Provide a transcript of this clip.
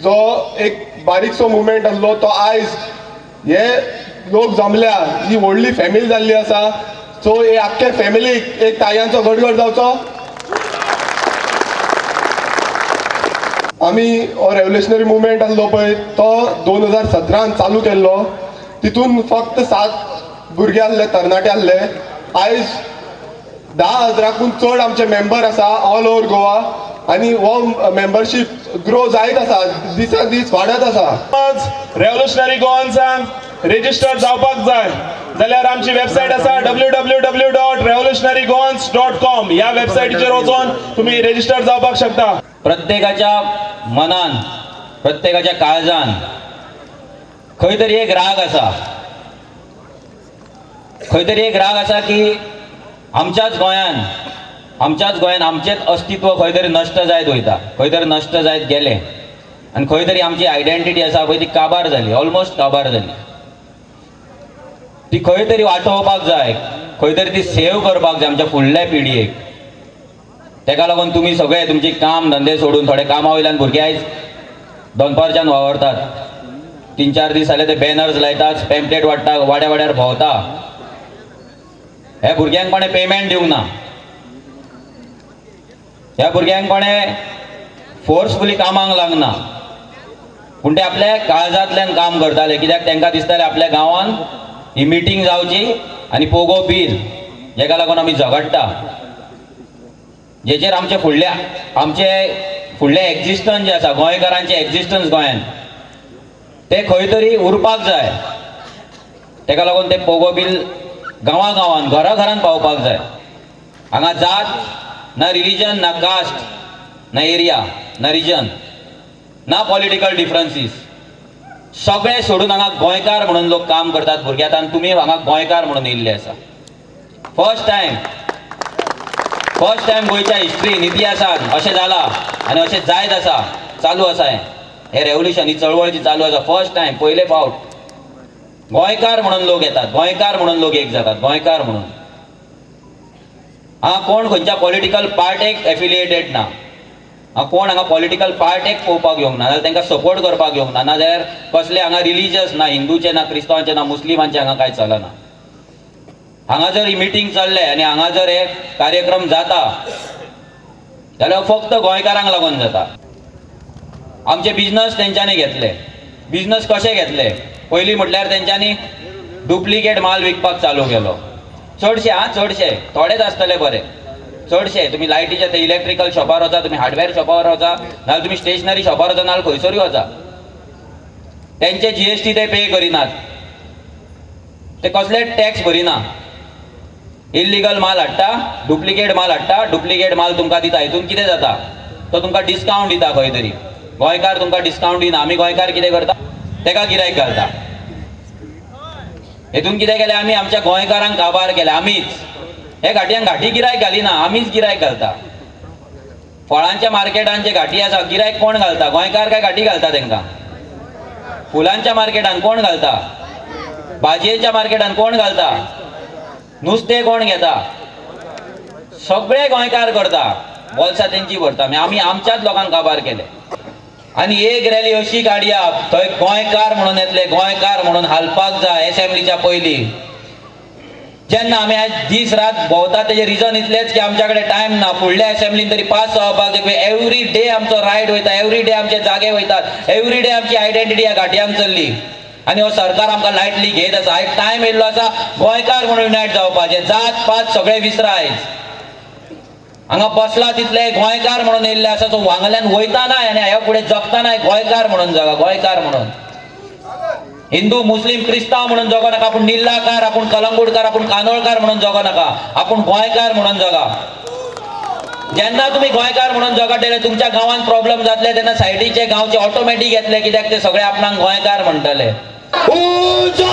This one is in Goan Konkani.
जो एक बारीकसो मुवमेंट आसलो तो आयज हे लोक जमल्या, ही व्हडली फॅमिली जाल्ली आसा. सो हे आख्खे फॅमिलीक एक ताळयांचो गडगड जावचो. आमी हो रेव्होल्युशनरी मुवमेंट आसलो पळय तो 2017 चालू केल्लो. तितून फक्त 7 भुरगे आसले, तरणाटे आसले. आयज 10,000कून चड आमचे मेंबर आसा ऑल ओवर गोवा आनी हो मेंबरशीप ग्रो जायत आसा, दिसान दीस वाडत आसा. रेव्होल्युशनरी गोवन्सान रेजिस्टर जावपाक जाय जाल्यार आमची वेबसायट आसा www.revolutionarygoans.com. ह्या वेबसायटीचेर वचोन तुमी रेजिस्टर जावपाक शकता. प्रत्येकाच्या मनान, प्रत्येकाच्या काळजान खंय तरी एक राग आसा, खंय तरी एक राग आसा की आमच्याच गोंयान, आमच्याच गोंयान आमचेच अस्तित्व खंय तरी नश्ट जायत वयता, खंय तरी नश्ट जायत गेलें आनी खंय तरी आमची आयडेंटिटी आसा पळय ती काबार जाली, ऑलमोस्ट काबार जाली. ती खंय तरी वाटोवपाक जाय, खंय तरी ती सेव करपाक जाय आमच्या फुडल्या पिळगेक. तेका लागून तुमी सगळे तुमची काम धंदे सोडून थोडे कामा वयल्यान भुरगे आयज दनपारच्यान वावरतात, 3-4 दीस जाले ते बॅनर्स लायतात, पॅम्पलेट वाडटा, वाड्या वाड्यार भोंवता. ह्या भुरग्यांक कोणें पेमेंट दिवंक ना, ह्या भुरग्यांक कोणें फोर्सफुली कामाक लागना, पूण ते आपल्या काळजांतल्यान काम करताले. कित्याक तांकां दिसतालें आपल्या गांवांत ही मिटींग जावची आनी पोगो बील जेका लागून आमी झगडटा, जेचेर आमचे फुडल्या, आमचे फुडलें एक्जिस्टन्स जें आसा, गोंयकारांचें एक्जिस्टन्स गोंयांत तें खंय तरी उरपाक जाय. तेका लागून तें पोगो बील गांवा गांवान, घरा घरान पावपाक जाय. हांगा जात ना, रिलीजन ना, कास्ट ना, एरिया ना, रिजन ना, पॉलिटिकल डिफरन्सीस सगळे सोडून हांगा गोंयकार म्हणून लोक काम करतात भुरग्यांत. आनी तुमी हांगा गोंयकार म्हणून येयल्ले आसा. फर्स्ट टायम, फर्स्ट टायम गोंयच्या हिस्ट्रीन, इतिहासान अशें जालां आनी अशें जायत आसा, चालू आसा हें रेव्होल्युशन, ही चळवळ जी चालू आसा. फर्स्ट टायम, पयले फावट गोंयकार म्हणून लोक येतात, गोंयकार म्हणून लोक एक जातात, गोंयकार म्हणून. हांगा कोण खंयच्या पॉलिटिकल पार्टेक एफिलिएटेड ना, हांगा कोण हांगा पॉलिटिकल पार्टेक पळोवपाक येवंक ना, नाजाल्यार तांकां सपोर्ट करपाक येवंक ना, नाजाल्यार कसले हांगा रिलीजियस ना, हिंदूचे ना, क्रिस्तांवांचे ना, मुस्लिमांचे हांगा कांय चलना. हांगा जर ही मिटींग चल्ले आनी हांगा जर हे कार्यक्रम जाता जाल्यार फक्त गोंयकारांक लागून जाता. आमचे बिजनस तेंच्यांनी घेतले. बिजनस कशे घेतले? पयलीं म्हटल्यार तेंच्यांनी डुप्लिकेट माल विकपाक चालू केलो. चडशे, आं, चडशे, थोडेच आसतले बरे, चडशे तुमी लायटीच्या ते इलेक्ट्रिकल शॉपार वचा, तुमी हार्डवेअर शॉपार वचा, नाजाल्यार तुमी स्टेशनरी शॉपार वचा, नाजाल्यार खंयसरूय वचा, तेंचे GST ते पे करिनात, ते कसलेच टॅक्स भरिना. इल्लिगल माल हाडटा, डुप्लिकेट माल हाडटा, डुप्लिकेट माल तुमकां दिता. हितून कितें जाता, तो तुमकां डिस्कावंट दिता खंय तरी. गोंयकार तुमकां डिस्कावंट दिना. आमी गोंयकार कितें करता, तेका गिरायक घालता. हितून कितें केलें आमी, आमच्या गोंयकारांक काबार केलें आमीच. हे घाटयांक घाटी गिरायक घालिना, आमीच गिरायक घालता. फळांच्या मार्केटान जे घाटी आसा, गिरायक कोण घालता? गोंयकार काय घाटी घालता तेंकां? फुलांच्या मार्केटान कोण घालता? भाजयेच्या मार्केटान कोण घालता? नुस्तें कोण घेता? सगळे गोंयकार करता, बोल्सां तेंची भरता. आमी आमच्याच लोकांक काबार केले. आनी एक रॅली अशी काडया थंय गोंयकार म्हणून येतले, गोंयकार म्हणून हालपाक जाय एसेंब्लीच्या पयलीं. जेन्ना आमी आयज दीस रात भोंवता तेजें रिजन इतलेंच की आमच्या कडेन टायम ना. फुडल्या एसेंब्लीन तरी पास जावपाक जाय. एवरी डे आमचो रायड वयता, एवरी डे आमचे जागे वयतात, एवरी डे आमची आयडेंटिटी ह्या घाटयांक चल्ली. आनी हो सरकार आमकां लायटली घेत आसा. आयज टायम येयल्लो आसा गोंयकार म्हणून युनायट जावपाचें. जात पात सगळें विसरा. आयज हांगा बसला तितले गोंयकार म्हणून येयल्ले आसा. तो वांगल्यान वयताना आनी ह्या फुडें जगताना गोंयकार म्हणून जगा, गोंयकार म्हणून. हिंदू मुस्लीम क्रिस्तांव म्हणून जगो नाका. आपूण निल्लाकार, आपूण कलंगूटकार, आपूण कानोळकार म्हणून जगो नाका. आपूण गोंयकार म्हणून जगा. जेन्ना तुमी गोंयकार म्हणून जगतले, तुमच्या गांवांत प्रॉब्लम जातले तेन्ना सायडीचे गांवचे ऑटोमॅटीक येतले, कित्याक ते सगळे आपणाक गोंयकार म्हणटले. उजाड!